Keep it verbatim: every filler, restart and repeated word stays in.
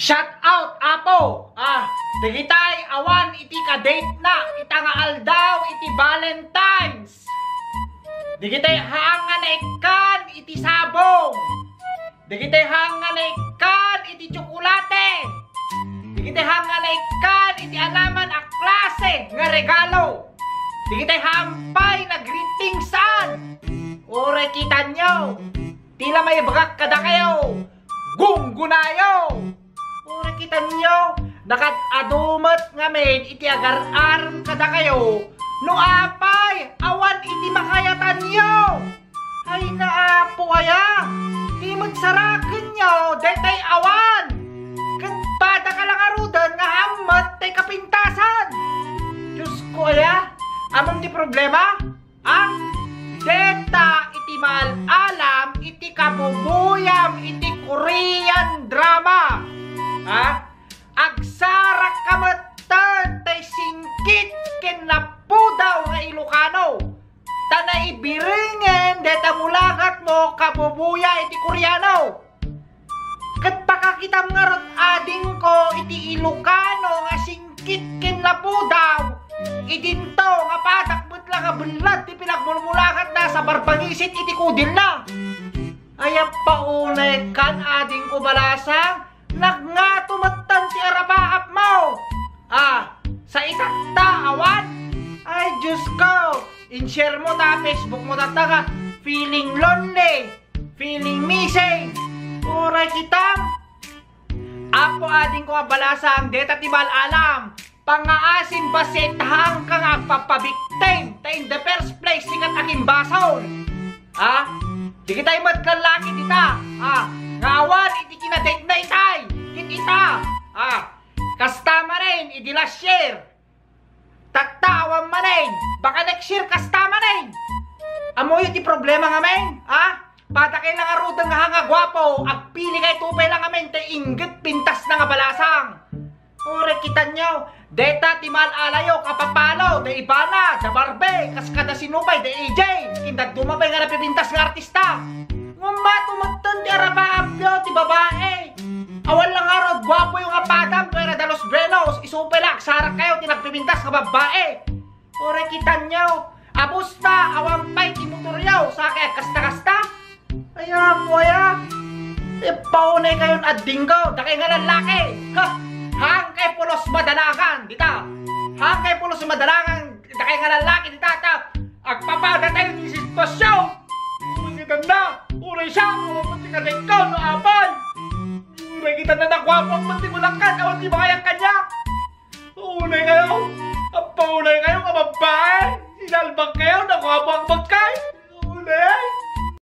Shout out, Apo! Ah, dagitay awan iti kadate na ita nga aldaw iti Valentine's. Dagitay haan nga naikkan iti sabong. Dagitay haan nga naikkan iti tsokolate. Dagitay haan nga naikkan iti anaman a klase nga regalo. Dagitay haan pay nagritingsan. Uray kitanyo, ti la maibagak kadakayo, gunggunayo. Uray kitanyo, nakad-adu met ngamin iti agar-arem kadakayo, no apay, awan iti makayatanyo. Ay, naapo aya, ti met sarakenyo, daytay awan. Ket pada ka la ngaruden nga hammet tay kapintasan. Diosko aya, ammom ti problema? Ah, deta iti maal-alam iti kabubuyam iti Korean drama. Ha? Agsarak ka metten tay singkit ken napudaw nga Ilocano. Ta naibirengen deta mulagatmo kabubuya iti Koreano. Ket pakakitam ngarud adingko iti Ilocano nga singkit ken napudaw, idinto nga padak met la nga bellad ti pinagmulmulagatna sa barbangisit iti kudilna. Ay, appa unay kan adingko balasang, nagngato metten ti arapaapmo. Ah, sa itatta awan? Ay, Diosko, in-share mo ta Facebook mo tatta nga feeling lonely. Feeling missing. Uray kitam. Apo adingko a balasang, deta ti maal-alam. Pangngaasim bassit haan ka nga agpapabiktim. Ta in the first place, sikat a kimbasol. Ha? Dagitay met lallaki dita. Ha? Nga awan iti kinadate na itay. Ket ita. Ha? Kasta manen, idi last year. Tatta awan manen, baka next year kasta manen. Ammoyo ti problema ngamin, ha? Pada kay la ngaruden nga haan nga guapo, agpili kay tupay la ngamin tay inggep pintasna nga balasang. Uray kitanyo, deta ti maal-alayo, kapapalo, da Ivana, da Barbie, kas kada sino pay, da A J, ken dadduma pay nga napipintas nga artista. Ngem mato metten ti arapaapyo ti babae. Awan la ngarud, guapoyo nga padam, pero da Los Buenos, isu pay la, agsarakkayo ti nagpipintas nga babbae. Uray kitanyo, abus ta, awan pay ti motoryo, sakay agkasta-kasta. Ay, apo aya, ipaunay kayon addingko, dakay nga lallaki. Ha? Haan kay pulos madalangan, dita. Haan kay pulos madalangan, dakay nga lallaki, dita, ta. Agpapada tayo ti sitwasyon. Uray kitanna, uray siya, uray ti kadengko, no apay. Uray kitanna, naguapo, awan ti kulangkan, awan ti makayakan,